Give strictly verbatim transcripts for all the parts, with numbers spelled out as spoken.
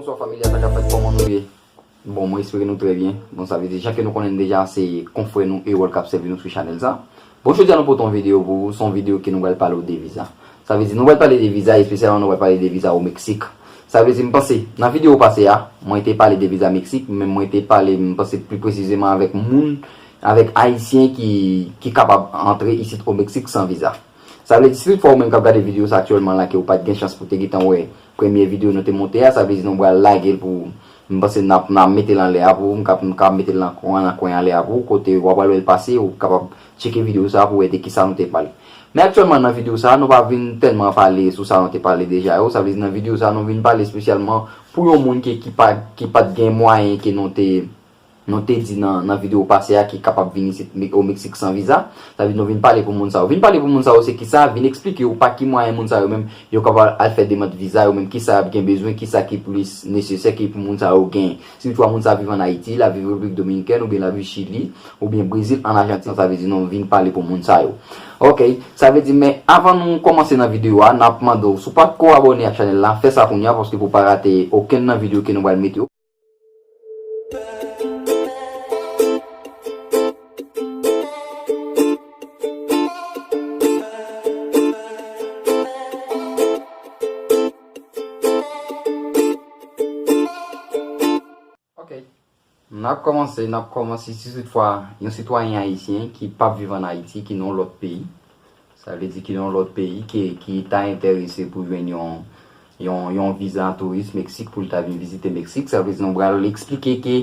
Bonswa fanmi, sa k ap fèt, kòman nou ye? Bon, mwen espere nou trè byen. Bon, sa vle di, jan ke nou konnen deja, se konfrè nou Erol k ap sèvi nou sou chanèl sa. Bon, jodi a nou pote yon videyo pou ou, se yon videyo ke nou pral pale w de viza. Sa vle di, nou pral pale de viza, espesyalman nou pral pale de viza o Meksik. Sa vle di, m panse, nan videyo pase a, mwen te pale de viza Meksik, men mwen te pale, m panse, pli presizeman avèk moun, avèk Ayisyen ki, ki kapab antre isit o Meksik san viza. Sa vle di, si toutfwa ou menm k ap gade videyo sa aktyèlman la, ke ou pa t gen chans pou te gentan wè premye videyo nou te monte a, sa vle di nou pral lage l pou ou. M panse n ap, n ap mete l anlè a pou ou, m ka, m ka mete l nan kwen, nan kwen anlè a pou ou, kote w ap wè l pase, ou kapab tcheke videyo sa pou wè de kisa nou te pale. Men aktyèlman nan videyo sa, nou pa vin tèlman pale sou sa nou te pale deja yo, sa vle di nan videyo sa, nou vin pale espesyalman pou yon moun ki, ki pa, ki pa t gen mwayen ke nou te, nou te di nan, nan videyo pase a ki kapab vin isit Me- o Meksik san viza. Sa vle di nou vin pale pou moun sa yo. Vin pale pou moun sa yo se kisa? Vin eksplike yo pa ki mwayen moun sa yo menm yo kapab al fè demann viza yo menm, kisa y ap gen bezwen, kisa ki plis nesesè ke pou moun sa yo gen. Sitou a moun sa viv ann Ayiti, l ap viv Repiblik Dominikèn, oubyen l ap viv Chili, oubyen Brezil, ann Ajantin, sa vle di nou vin pale pou moun sa yo. Ok, sa vle di, men avan nou kòmanse nan videyo a, n ap mande w, si w pa t ko abòne ak chanèl la, fè sa kounye a, paske pou w pa rate okenn nan videyo ke nou pral mete yo. Ok. N ap kòmanse, n ap kòmanse si toutfwa yon sitwayen ayisyen ki p ap viv ann Ayiti, ki nan yon lòt peyi, sa vle di ki nan yon lòt peyi, ki, ki ta enterese pou jwenn yon, yon, yon viza touris Meksik pou l ta vin vizite Meksik, sa vle di nou pral eksplike ke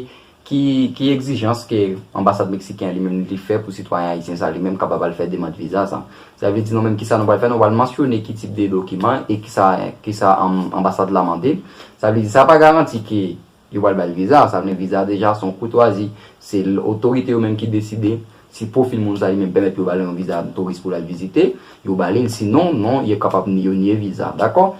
ki, ki egzijans ke anbasad meksiken an li menm li fè pou sitwayen ayisyen sa li menm kapab al fè demann viza sa. Sa vle di nou menm kisa nou pral fè, nou pral mansyone ki tip de dokiman e kisa, kisa, um, anbasad la mande. Sa vle di sa pa garanti ke yo pral ba l viza. Sa vle di viza deja se yon koutwazi. Se l- otorite yo menm ki deside si pwofil moun sa li menm pèmèt yo ba l yon viza touris pou l al vizite, yo ba li l. Sinon, non, yo kapab ni- yo niye viza. Dakò?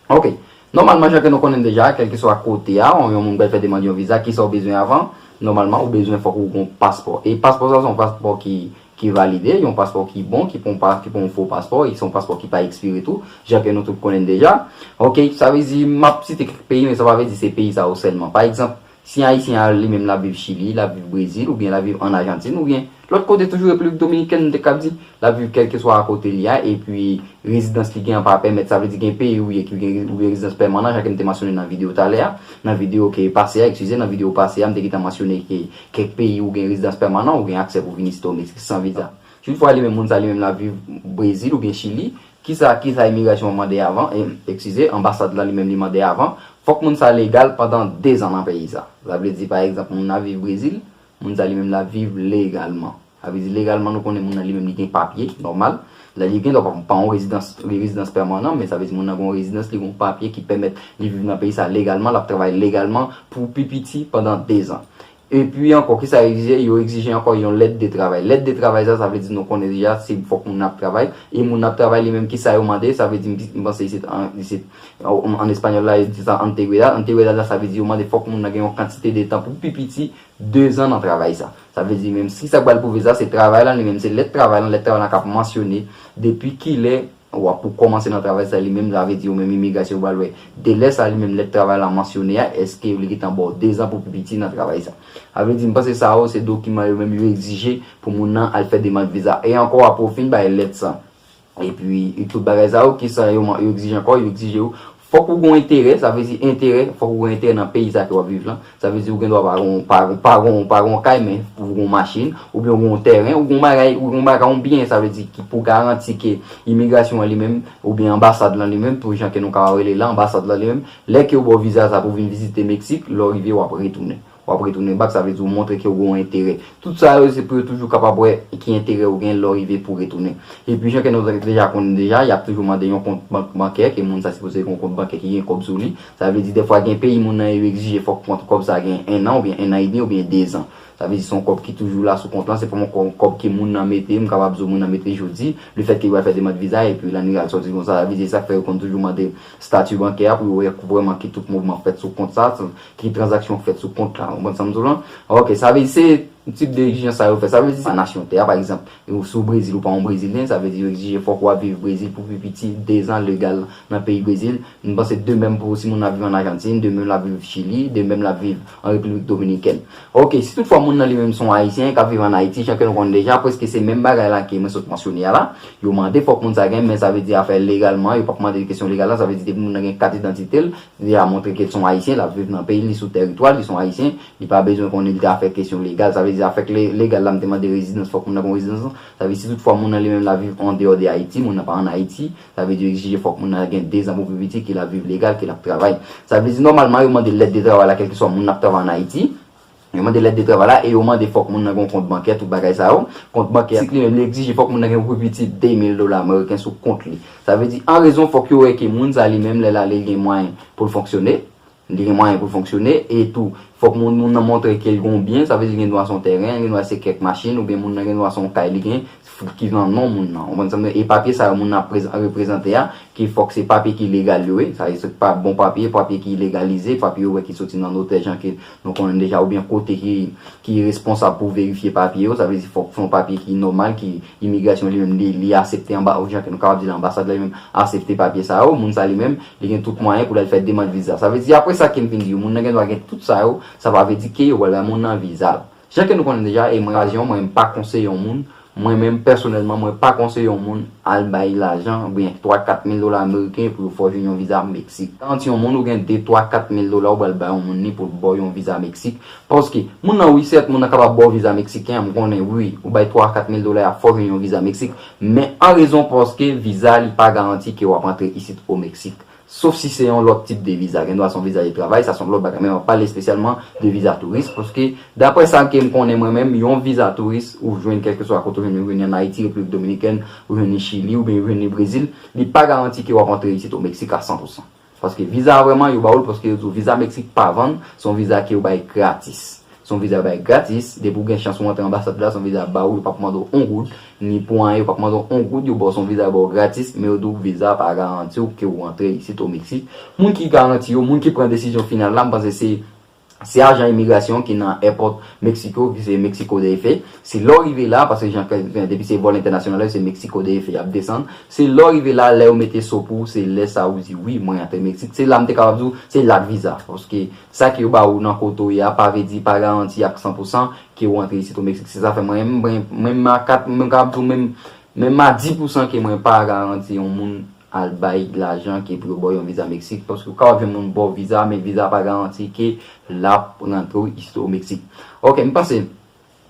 Ok. Nòmalman, jan ke nou konnen deja, kèlkeswa kote a, yon moun pral fè demann yon viza, kisa w bezwen avan? Nòmalman, ou bezwen fòk ou gon paspò. E paspò sa, se yon paspò ki, ki valide, yon paspò ki bon, ki pa yon pa- ki pa yon fo paspò, e se yon paspò ki pa ekspire tou, jan ke nou tout konnen deja. Ok, sa vle di, m ap site kèk peyi, men sa pa vle di se peyi sa yo sèlman. Pa egzanp, si Ayisyen an li menm l ap viv Chili, l ap viv Brezil, oubyen l ap viv ann Ajantin, oubyen lòt kote toujou Repiblik Dominikèn, m te kab di, l ap viv kèlkeswa kote li a, epi rezidans li gen an pa pèmèt, sa vle di gen peyi ou ye ki gen, ou gen rezidans pèmanan, jan ke m te mansyone nan videyo talè a, nan videyo ke pase a, eskize, nan videyo pase a, m te gentan mansyone ke kèk peyi ou gen rezidans pèmanan, ou gen aksè pou vin isit o Meksik san viza. Si toutfwa li menm, moun sa li menm l ap viv Brezil oubyen Chili, kisa, kisa imigrasyon an mande avan, e, eskize, anbasad lan li menm li mande avan, fòk moun sa legal pandan dezan nan peyi sa. Sa vle di, pa egzanp, moun nan viv Brezil, moun sa li menm l ap viv legalman. Sa vle di, legalman, nou konnen moun nan li menm li gen papye, nòmal. Lè li gen, donk, pa yon rezidans, rezidans pèmanan, men sa vle di moun nan gen yon rezidans, li gen yon papye ki pèmèt li viv nan peyi sa legalman, l ap travay legalman pou pi piti pandan dezan. Epi ankò, kisa yo egzije? Yo egzije ankò yon lèt de travay. Lèt de travay sa, sa vle di nou konnen deja, se fòk moun nan ap travay. E moun nan ap travay li menm, kisa yo mande? Sa vle di, m, m panse isit, an, isit, an, an espanyòl la, yo di sa antigüedad. Antigüedad la, sa vle di yo mande fòk moun nan gen yon kantite de tan pou pi piti dezan nan travay sa. Sa vle di menm si sa k pral pwouve sa, se travay la, li menm se lèt travay la, lèt travay la k ap mansyone depi kilè w ap pou kòmanse nan travay sa li menm, sa vle di yo menm imigrasyon yo pral wè. De lè sa li menm lèt travay la mansyone a, èske li gentan ba w dezan pou pi piti nan travay sa. Sa vle di, m panse sa yo se dokiman yo menm yo egzije pou moun nan al fè demann viza. E ankò, apre w fin bay lèt sa, epi tout bagay sa yo, kisa yo, yo egzije ankò? Yo egzije yo, fòk ou gen enterè, sa vle di enterè, fòk ou gen enterè nan peyi sa ke w ap viv lan. Sa vle di ou gen dwa pa gon, pa gon, pa gon, pa gon kay, men ou gon machin, oubyen ou gon tèren, ou gon bagay, ou gon bagay, yon byen, sa vle di ki pou garanti ke imigrasyon an li menm, oubyen anbasad lan li menm, pou jan ke nou ka rele la, anbasad lan li menm, lè ke yo ba w viza sa pou vin vizite Meksik, lè w rive w ap retounen. W ap retounen bak, sa vle di ou montre ke ou gon enterè. Tout sa yo se pou yo toujou kapab wè ki enterè ou gen lè w rive pou retounen. Epi jan ke nou deja konnen deja, y ap toujou mande yon kont bank bankè, ke moun sa sipoze gen yon kont bankè ki gen kòb sou li. Sa vle di dèfwa gen peyi moun nan yo egzije fòk kont kòb sa gen en an oubyen en an edmi oubyen dezan. Sa vle di se yon kòb ki toujou la sou kont lan, se pa yon kò- kòb ke moun nan mete, m kapab di w moun nan mete jodi, lefètke yo al fè demann viza epi lannuit al sòti konsa, sa vle di sa k fè yo konn toujou mande stati bankè a pou yo wè vrèman ki tout mouvman fèt sou kont sa, ki tranzaksyon fèt sou kont la. Ou konprann sa m di w lan? Ok, sa vle di se Tip de egzijans sa yo fè, sa vle di pa nasyon tè a, pa egzanp, ou si w Brezil, ou pa yon Brezilyen, sa vle di yo egzije fòk w ap viv Brezil pou pi piti dezan legal nan peyi Brezil. M panse de menm pou si moun ap viv an Ajantin, de menm l ap viv Chili, de menm l ap viv an Repiblik Dominikèn. Ok, si toutfwa moun nan li menm se yon Ayisyen k ap viv an Ayiti, jan ke nou konnen deja, prèske se menm bagay la ke mwen sot mansyone a la. Yo mande fòk moun sa gen, men sa vle di afè legalman, yo p ap mande kesyon legal la, sa vle di depi moun nan gen kat idantite l, li a montre ke l se yon Ayisyen, l ap viv nan peyi l, li sou tèritwa l, li se yon Ayisyen, li pa bezwen konnen li ta fè kesyon legal. Sa vle di afè legal la, m te mande rezidans, fòk moun nan gen yon rezidans. Sa vle di si toutfwa moun nan li menm l ap viv an deyò de Ayiti, moun nan pa an Ayiti, sa vle di yo egzije fòk moun nan gen dezan pou pi piti, ke l ap viv legal, ke l ap travay. Sa vle di nòmalman yo mande lèt de travay la, kèlkeswa moun nan ap travay an Ayiti. Yo mande lèt de travay la e yo mande fòk moun nan gen yon kont bankè, tout bagay sa yo. Kont bankè, si li menm li egzije fòk moun nan gen pou pi piti de mil dola ameriken sou kont li. Sa vle di an rezon fòk yo wè ke moun sa li menm lè l ale li gen mwayen pou l fonksyone. Li gen mwayen pou l fonksyone e tou fòk moun, moun nan montre ke l gen yon byen, sa vle di l gen dwa se yon tèren, l gen dwa se kèk machin oubyen moun nan gen dwa se yon kay li gen ki nan non moun nan. Ou konprann sa m di w? E papye sa yo moun nan ap prezan- reprezante a, ki fòk se papye ki legal yo ye. Sa vle di se pa bon papye, papye ki legalize, papye yo wè ki soti nan notè jan ke nou konnen deja, oubyen kote ki, ki responsab pou verifye papye yo. Sa vle di fòk se yon papye ki nòmal, ki imigrasyon li menm li, li aksepte anba, jan ke nou kapab di l anbasad la li menm aksepte papye sa yo. Moun sa li menm, li gen tout mwayen pou l al fè demann viza. Sa vle di apre sa ke m fin di yo, moun nan gen dwa gen tout sa yo, sa pa vle di ke yo pral bay moun nan viza l. Jan ke nou konnen deja, e mwen rayon, mwen pa konseye yon moun, mwen menm pèsonèlman, mwen pa konseye yon moun al bay lajan, oubyen twa kat mil dola ameriken pou yo fè w jwenn yon viza Meksik. Garanti yon moun ou gen de, twa, kat mil dola ou pral bay yon moun ni pou l ba w yon viza Meksik. Paske, moun nan wi, sèt, moun nan kapab ba w viza meksiken an, m konnen wi, ou bay twa, kat mil dola a fè w jwenn yon viza Meksik, men an rezon paske viza li pa garanti ke w ap antre isit o Meksik. Sof si se yon lòt tip de viza. Gen dwa se yon viza de travay, sa se yon lòt bagay. Men m ap pale espesyalman de viza touris, paske daprè sa ke m konnen mwen menm, yon viza touris ou jwenn kèlkeswa kote ou jwenn, ou jwenn li ann Ayiti, Repiblik Dominikèn, ou jwenn li Chili, oubyen ou jwenn li Brezil, li pa garanti ke w ap antre isit o Meksik a san pou san. Paske viza a vrèman, yo ba w l paske yo di w viza Meksik pa vann, se yon viza ke yo bay gratis. Se yon viza yo bay gratis, depi w gen chans ou antre anbasad la, se yon viza yo ba w, yo p ap mande w on goud, ni pou anyen, yo p ap mande w on goud, yo ba w se yon viza yo ba w gratis, men yo di w viza a pa garanti w ke w antre isit o Meksik. Moun ki garanti yo, moun ki pran desizyon final la, m panse se, se ajan imigrasyon ki nan èpòt Meksiko, ki se Mexico D F, se lè w rive la, paske jan ke, depi se vòl entènasyonal yo, se Mexico D F y ap desann, se lè w rive la, lè yo mete so pou w, se lè sa ou di wi, mwen antre Meksik, se la m te kapab di w, se la k viza, paske sa ke yo ba ou nan kote w ye a pa vle di, pa garanti ak san pou san ke ou antre isit o Meksik. Se sa fè mwen, mwen, mwen, mwen a kat, mwen kapab di w menm, menm a dis pou san ke mwen pa garanti yon moun al bay lajan ke pou yo ba w yon viza Meksik, paske ou kapab jwenn moun ba w viza, men viza pa garanti ke l ap rantre w isit o Meksik. Ok, m panse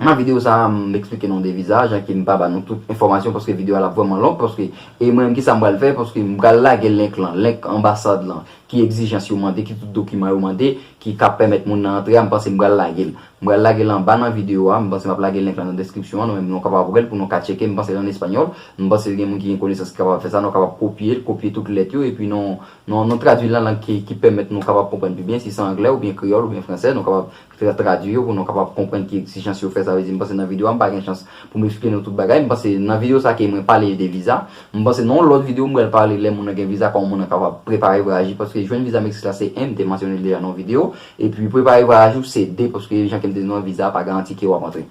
nan videyo sa a, m eksplike nou de viza, jan ke m pa ba nou tout enfòmasyon, paske videyo a l ap vrèman long, paske, e mwen menm ki sa m pral fè, paske m pral lage link lan, link anbasad lan, ki egzijans yo mande, ki tout dokiman yo mande, ki ka pèmèt moun nan antre a, m panse m pral lage l. M pral lage l anba nan videyo a, m panse m ap lage link lan nan deskripsyon an, nou menm nou kapab wè l pou nou ka tcheke, m panse l an espanyòl, m panse gen moun ki gen konesans ki kapab fè sa, nou kapab kopye l, kopye tout lèt yo, epi nou, nou, nou tradui l nan lang ki, ki pèmèt nou kapab konprann pi byen, si se anglè oubyen kreyòl oubyen fransè, nou kapab tra-, tradui yo pou nou kapab konprann ki egzijans yo fè. Sa vle di, m panse nan videyo a, m pa gen chans pou m eksplike nou tout bagay. M panse nan videyo sa ke mwen pale de viza. M panse nan yon lòt videyo, m pral pale lè moun nan gen viza, kòman moun nan kapab prepare vwayaje. Paske jwenn viza Meksik la se en, m te mansyone l deja nan yon videyo. Epi prepare vwayaj ou se de, paske jan ke m te di nou an, viza pa garanti ke w ap antre.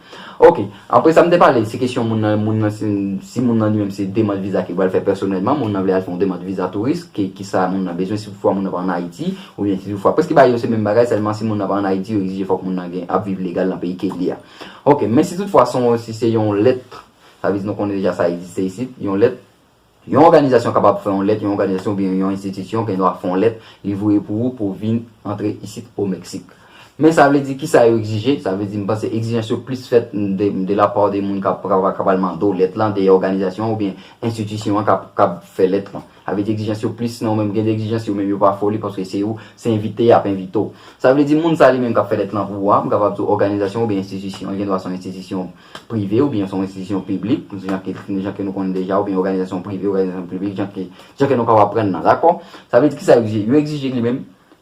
Ok, apre sa m te pale, se kesyon moun nan, moun nan, si, si moun nan li menm se demann viza ke l pral fè pèsonèlman, moun nan vle al fè yon demann viza touris, ke, kisa moun nan bezwen, si toutfwa moun nan pa ann Ayiti, oubyen si toutfwa, prèske bagay yo se menm bagay, sèlman si moun nan pa ann Ayiti, yo egzije fòk moun nan gen, ap viv legal nan peyi ke l ye a. Ok, men si toutfwa se yon, si se yon lèt, sa vle di nou konnen deja sa egziste isit, yon lèt, yon òganizasyon kapab fè yon lèt, yon òganizasyon oubyen yon enstitisyon gen dwa fè yon lèt, li voye pou ou pou w vin antre isit o Meksik. Men sa vle di kisa yo egzije? Sa vle di m panse egzijans yo plis fèt de, de la pa de moun k ap, k ap, k ap al mande w lèt lan, de òganizasyon oubyen enstitisyon an k ap, k ap fè lèt lan. Sa vle di egzijans yo plis, non, menm gen de egzijans yo menm yo pa foli paske se ou, se envite y ap envite w. Sa vle di moun sa li menm k ap fè lèt lan pou ou a, m kapab di w òganizasyon oubyen enstitisyon, li gen dwa se yon enstitisyon prive oubyen se yon enstitisyon piblik, jan ke, jan ke nou konnen deja, oubyen òganizasyon prive, òganizasyon piblik, jan ke, jan ke nou kapab pran nan, dakò? Sa vle di kisa yo egzije? Yo egzije li menm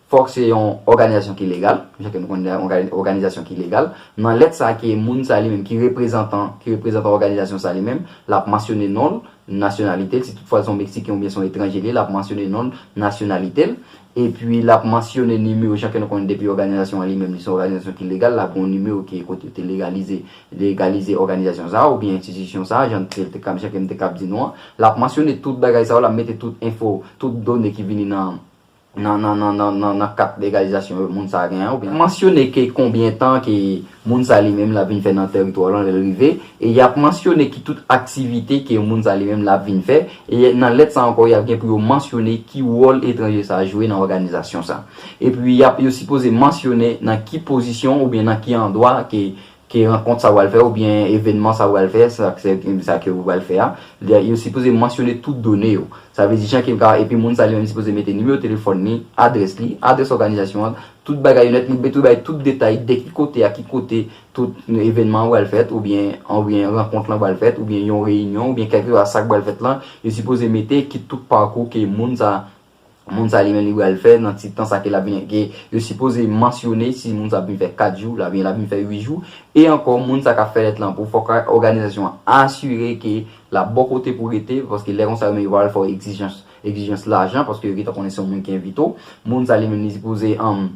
Fòk se yon òganizasyon ki legal, jan ke nou konnen yon ògani- òganizasyon ki legal. Nan lèt sa ke moun sa li menm ki reprezantan, ki reprezantan òganizasyon sa li menm, l ap mansyone non l, nasyonalite l, si toutfwa se yon Meksiken oubyen se yon etranje li ye, l ap mansyone non l, nasyonalite l. Epi l ap mansyone nimewo, jan ke nou konnen depi òganizasyon an li menm, li se yon òganizasyon ki legal, l ap gen yon nimewo ki kote yo te legalize, legalize òganizasyon sa a, oubyen enstitisyon sa a, jan ke l te kab, jan ke m te kab di nou an. L ap mansyone tout bagay sa yo, l ap mete tout enfo, tout done ki vini nan, nan, nan, nan, nan, nan, nan kat legalizasyon moun sa a genyen an, oubyen mansyone ke konbyen tan ke moun sa li menm l ap vin fè nan tèritwa lan lè l rive, e y ap mansyone ki tout aktivite ke moun sa li menm l ap vin fè, e nan lèt sa ankò, y ap gen pou yo mansyone ki wòl etranje sa a jwe nan òganizasyon sa. Epi y ap, yo sipoze mansyone nan ki pozisyon oubyen nan ki andwa ke ke rankont sa w pral fè oubyen evènman sa w pral fè, sa, sa, sa ke w pral fè a, yo sipoze mansyone tout done yo. Sa vle di jan ke m ka, epi moun sa li menm sipoze mete nimewo telefòn li, adrès li, adrès òganizasyon an, tout bagay yo nèt, li mete bay tout detay de ki kote a ki kote tout evènman an pral fèt, oubyen, oubyen rankont lan pral fèt, oubyen yon reyinyon, oubyen kèlkeswa sa k pral fèt lan, yo sipoze mete ki tout pakou ke moun sa moun sa li menm li pral fè nan ti tan sa ke l ap vin, ke yo sipoze mansyone si moun sa ap vin fè kat jou, l ap vin, l ap vin fè uit jou. E ankò, moun sa k ap fè lèt lan pou fòk òganizasyon an asire ke l ap bò kote pou rete, paske lè konsa yo menm yo pral fè w egzijans, egzijans lajan, paske yo gentan konnen se yon moun ki envite w. Moun sa li menm li sipoze, um,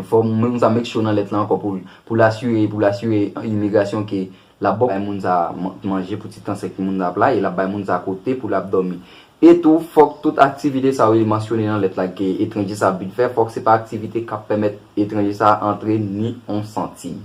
fò moun sa make sure nan lèt la ankò pou, pou l asire, pou l asire imigrasyon ke l ap bay moun sa man- manje pou ti tan sa ke moun sa ap la, e l ap bay moun sa kote pou l ap dòmi. E tou, fòk tout aktivite sa yo li mansyone nan lèt la ke etranje sa ap vin fè, fòk se pa aktivite k ap pèmèt etranje sa antre ni on santim.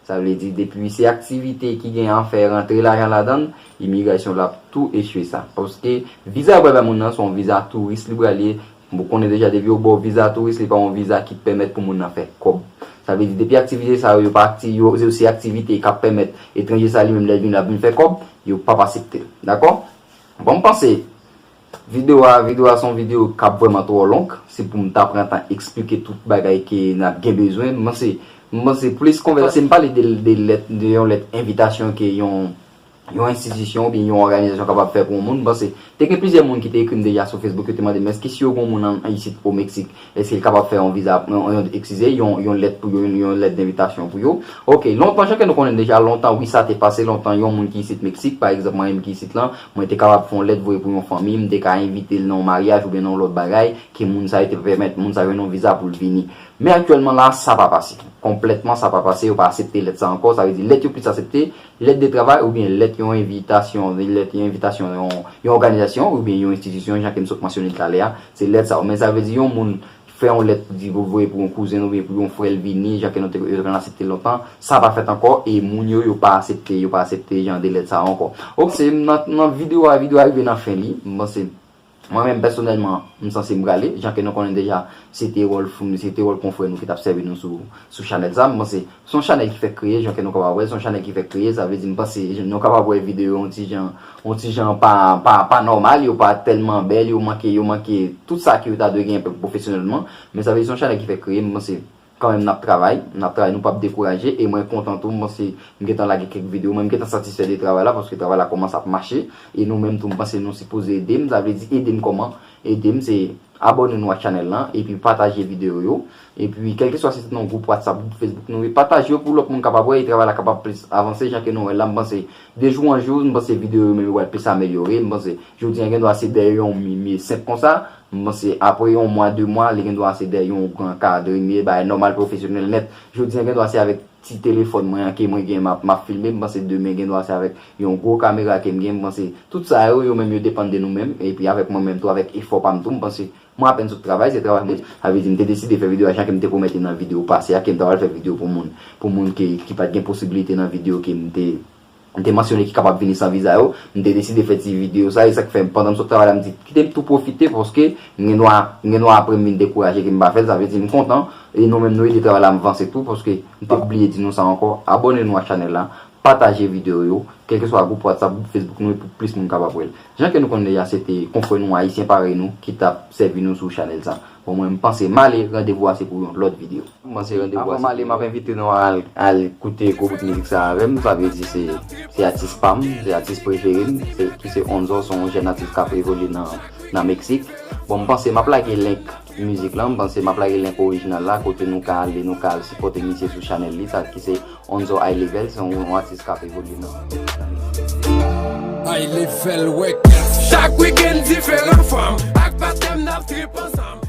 Sa vle di, depi se aktivite ki gen an fè rantre lajan ladan l, imigrasyon l ap tou esye sa. Paske viza yo pral bay moun nan, se yon viza touris li pral ye, Bon, ou konnen deja, depi yo ba w viza touris, li pa yon viza ki pèmèt pou moun nan fè kòb. Sa vle di, depi aktivite sa yo, yo pa akti, yo, yo se aktivite k ap pèmèt etranje sa li menm lè l vin, l ap vin fè kòb, yo p ap asepte l. Dakò? Bon, m panse videyo a, videyo a se yon videyo k ap vrèman twò long. Se pou m ta pran tan eksplike tout bagay ke n ap gen bezwen. M panse, m panse plis konvèsasyon, m pale de, de lèt, de yon lèt envitasyon ke yon yon enstitisyon oubyen yon òganizasyon kapab fè pou yon moun. M panse, te gen plizyè moun ki te ekri m deja sou Facebook, yo te mande m, èske si yo gen yon moun an, isit o Meksik, èske l kapab fè yon viza, yon, yon, eskize, yon, yon lèt pou yo, yon, yon lèt denvitasyon pou yo? Oke, lontan, jan ke nou konnen deja, lontan, wi, sa te pase lontan, yon moun ki isit Meksik, pa egzanp, mwen menm ki isit lan, mwen te kapab fè yon lèt voye pou yon fanmi, m te ka envite l nan yon maryaj oubyen nan yon lòt bagay, ke moun sa yo te pèmèt moun sa yo jwenn yon viza pou l vini. Men aktyèlman la, sa pa pase. Konplètman, sa pa pase, yo pa aksepte lèt sa ankò, sa vle di lèt yo plis aksepte, lèt de travay oubyen lèt yon envitasyon, lèt yon envitasyon yon, yon òganizasyon oubyen yon enstitisyon, jan ke m sot mansyone l talè a, se lèt sa yo. Men sa vle di yon moun fè yon lèt pou di pou voye pou yon kouzen l oubyen pou yon frè l vini, jan ke nou te yo te konn aksepte l lontan, sa pa fèt ankò e moun yo, yo pa aksepte, yo pa aksepte jan de lèt sa yo ankò. Oke, se nan, nan videyo a, videyo a rive nan fen li, m panse Mwen menm pèsonèlman, m sanse m prale, jan ke nou konnen deja, se te wòl, se te wòl konfrè nou ki t ap sèvi nou sou, sou chanèl sa. M panse, se yon chanèl ki fèk kreye, jan ke nou kapab wè, se yon chanèl ki fèk kreye, sa vle di, m panse, nou kapab wè videyo yo yon ti jan, yon ti jan pa, pa, pa nòmal, yo pa tèlman bèl, yo manke, yo manke tout sa ke yo ta dwe genyen pwofesyonèlman, men sa vle di, se yon chanèl ki fèk kreye, m panse, kanmenm n ap travay, n ap travay, nou p ap dekouraje, e mwen kontan tou, m panse, m gentan lage kèk videyo, mwen m gentan satisfè de travay la, paske travay la kòmanse ap mache, e nou menm tou, m panse nou sipoze ede m, sa vle di ede m kòman? Ede m, se abòne nou ak chanèl lan, epi pataje videyo yo, epi kèlkeswa si se nan gwoup WhatsApp, gwoup Facebook nou ye, pataje yo pou lòt moun kapab wè, e travay la kapab plis avanse, jan ke nou wè la, m panse, de jou an jou, m panse videyo yo menm yo pral plis amelyore, m panse, jodi a gen dwa se dèyè yon mi, mi senp konsa, m panse, apre yon mwa, de mwa, li gen dwa se dèyè yon gran kadre, m ye, bagay nòmal, pwofesyonèl nèt. Jodi a gen dwa se avèk ti telefòn mwen an ke mwen gen, m ap, m ap filme, m panse demen gen dwa se avèk yon gwo kamera ke m gen, m panse, tout sa yo, yo menm yo depann de nou menm, epi avèk mwen menm tou, avèk efò pa m tou, m panse, mwen apèn sot travay, se travay mwen. Sa vle di, m te deside fè videyo a, jan ke m te pwomèt li nan videyo pase a, ke m ta pral fè videyo pou moun, pou moun ke, ki pa t gen posibilite nan videyo ke m te, m te mansyone ki kapab vini san viza yo, m te deside fè ti videyo sa, e sa k fè, pandan m sot travay la, m di, kite m tou pwofite, paske m gen dwa, m gen dwa apre m vin dekouraje ke m pa fè l, sa vle di m kontan, e nou menm nou ede travay la, m vanse tou, paske m pa bliye di nou sa ankò, abòne nou ak chanèl la, pataje videyo yo, kèlkeswa gwoup WhatsApp, gwoup Facebook nou, e pou plis moun kapab wè l. Jan ke nou konnen deja, se te konfrè nou ayisyen parèy nou ki t ap sèvi nou sou chanèl sa. Bon, mwen, m panse m ale, randevou a se pou yon lòt videyo. M panse randevou a se pou yon lòt. Avan m ale, m ap envite nou al, al koute gwo bout mizik sa avè m, sa vle di se, se atis pa m, se atis prefere m, se, ki se Onzo, se yon jèn atis k ap evolye nan, nan Meksik. Bon, m panse m ap lage link mizik lan, m panse m ap lage link orijinal la, kote nou ka ale, nou ka al sipòte misye sou chanèl li, sa ki se Onzo High Level, se yon, yon atis k ap evolye nan, nan Meksik. High Level Records. Chak wikenn diferan fanm ak patnè m n ap trip ansanm.